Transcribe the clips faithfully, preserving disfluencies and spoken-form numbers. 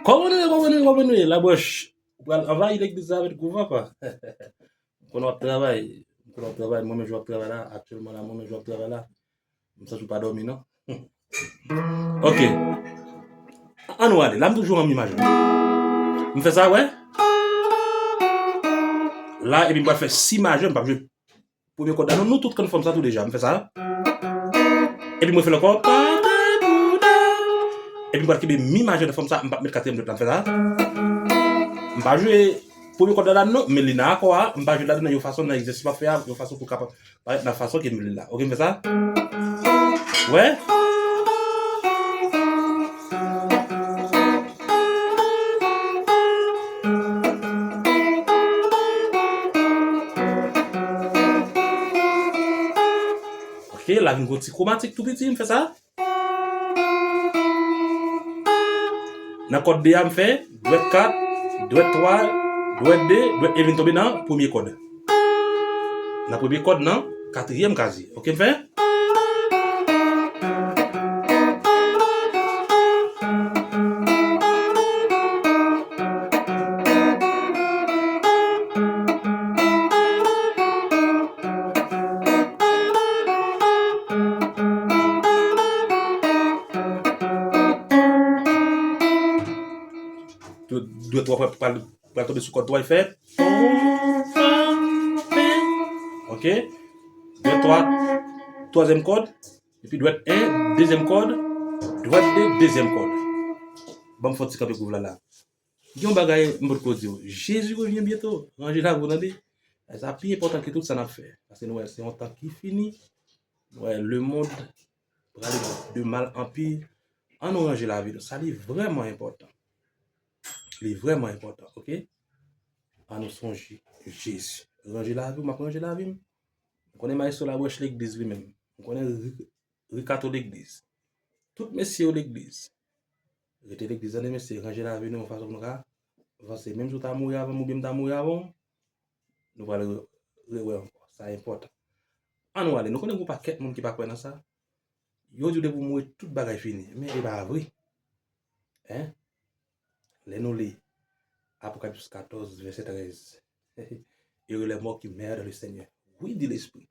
Kòman nou ye, kòman nou ye, kòman nou ye? Labwòch, ou pral anvayi legliz la avèk gwo vava. M konnen w ap travay, m konnen w ap travay, mwen menm jan w ap travay la, aktyèlman la, mwen menm jan w ap travay la, m santi w pa dòmi non. Ok. Ann nou ale, la m toujou an mi majè. M fè sa, wè. La, epi m pral fè si majè, m p ap jwe premye kòd la non, nou tout konn fòm sa tou deja. M fè sa. Epi mwen fè l ankò. Epi m pral kenbe mi majè nan fòm sa, m p ap met katriyèm dwèt la, m fè sa. M pa jwe premye kòd la ladan non, men li nan akò a, m pa jwe ladan nan yon fason, nan egzèsis m ap fè a, yon fason pou kapab parèt nan fason ke m vle la. Ok, m fè sa. Wè. Ok, la vin gon ti kwomatik tou piti, m fè sa. Nan kòd de a, m fè dwèt kat, dwèt twa, dwèt de, dwèt e vin tonbe nan premye kòd. Nan premye kòd, nan katriyèm kazye. Ok, m fè. Dwèt twa pral, pral, pral tonbe sou kòd twa, e fè. Ok. Dwèt twa, twazyèm kòd. Epi dwèt en, dezyèm kòd. Dwèt de, dezyèm kòd. Ban m fè yon ti kanpe gwouv la la. Gen yon bagay m potko di w. Jésus revient bientôt. Ranje lavi w tande. Sa pi enpòtan ke tout sa n ap fè. Paske nou wè, se yon tan ki fini. Nou wè, lemonn prale de mal an pi. Ann nou ranje lavi nou. Sa li vrèman enpòtan. Li vrèman enpòtan, ok? Ann nou sonje Jezi. Ranje lavi w, m ap ranje lavi m. M konnen Maestro Labwèch legliz li menm. M konnen ri, ri kato legliz. Tout mesye yo legliz. Rete legliz tande mesye, ranje lavi nou yon fason pou nou ka vanse. Menm si w ta mouri avan m oubyen m ta mouri avan w, nou pral re, rewè ankò. Sa enpòtan. Ann nou ale. Nou konnen gen yon pakèt moun ki pa kwè nan sa. Yo di w depi w mouri, tout bagay fini. Men e pa vre. Hein? Lè nou li Apokalips katòz, vèsè trèz. Heureux les morts qui meurent dans le Seigneur. Wi, di Lespri.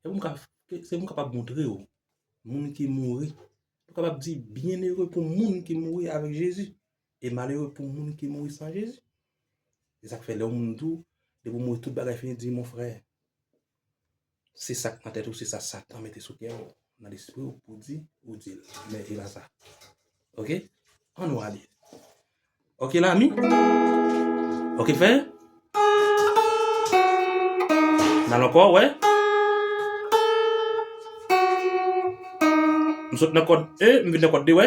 Se pou m ka, se pou m kapab montre w moun ki mouri. Pou kapab di, bienere pou moun ki mouri avèk Jezi. E malere pou moun ki mouri san Jezi. Se sa k fè lè yon moun di w, depi w mouri tout bagay fini, di mon frè. Se sa k nan tèt ou, se sa Satan mete sou kè w, nan lespri w, pou di, ou di l. Men e pa sa. Ok? Ann nou ale. Ok, lami? Ok, fè. N al ankò, wè. M sot nan kòd e, m vin nan kòd de, wè.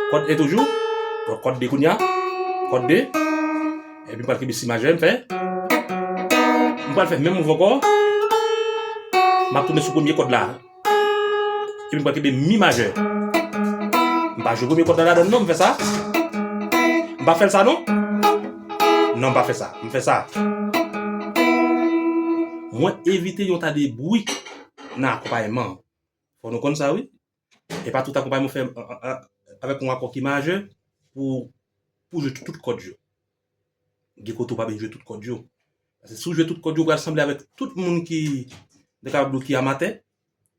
Kòd e toujou. Kòd de kounye a. Kòd de. Epi m pral kenbe si majè, m fè. M pral fè menm mouv ankò. M ap tounen sou premye kòd la. Epi m pral kenbe mi majè. M pa jwe premye kòd la ladann non, m fè sa. M pa fè l sa non. Non, m pa fè sa. M fè sa. Mwen evite yon ta de bri nan akonpayman. Fò nou konn sa, wi. E pa tout akonpayman w fè, a, a, a, avèk yon akò ki majè pou, pou jwe tout kòd yo. Gen kote w pa bezwen jwe tout kòd yo. Paske si w jwe tout kòd yo, ou pral sanble avèk tout moun ki, nou kapab di w ki amatè,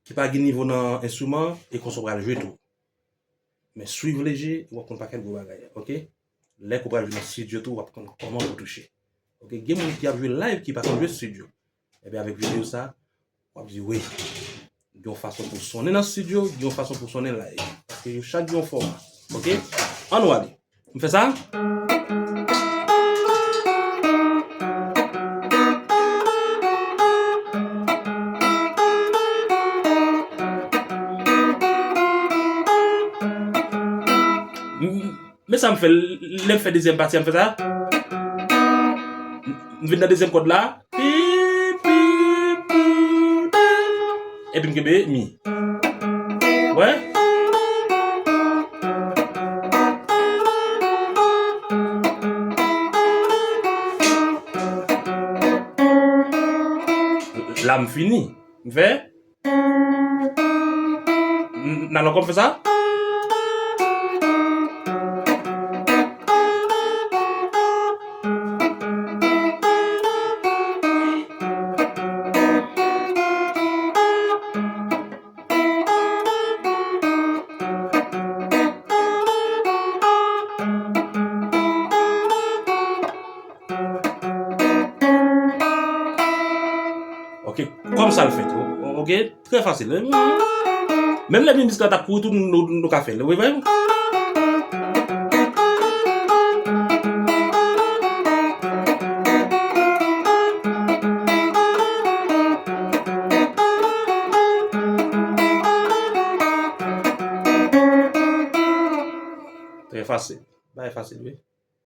ki pa gen nivo nan enstriman an, e konsa w pral jwe tou. Men swiv leje, w ap konn pakèt gwo bagay, ok? Lè ke w pral jwe nan estidyo tou, w ap konn kòman pou touche. Ok, gen moun ki ap jwe live ki pa konn jwe estidyo. Ebyen, avèk videyo sa, w ap di wi. Gen yon fason pou sonnen nan estidyo, gen yon fason pou sonnen live. Paske yo chak gen yon fòma. Ok? Ann nou ale. M fè sa. M- Men sa m fè, lè m fè dezyèm pati a, m fè sa. M vin nan dezyèm kòd la. Pi, pi, pi, da. Epi m kenbe mi. Wè? La m fini. M fè. N-, n al ankò m fè sa. Konsa l fèt, o-, o-, oke? Trè fasil. Menm lè mizik la t ap kouri tou, nou, nou, nou ka fè l. Wi, wi. Trè fasil. Bagay fasil, wi.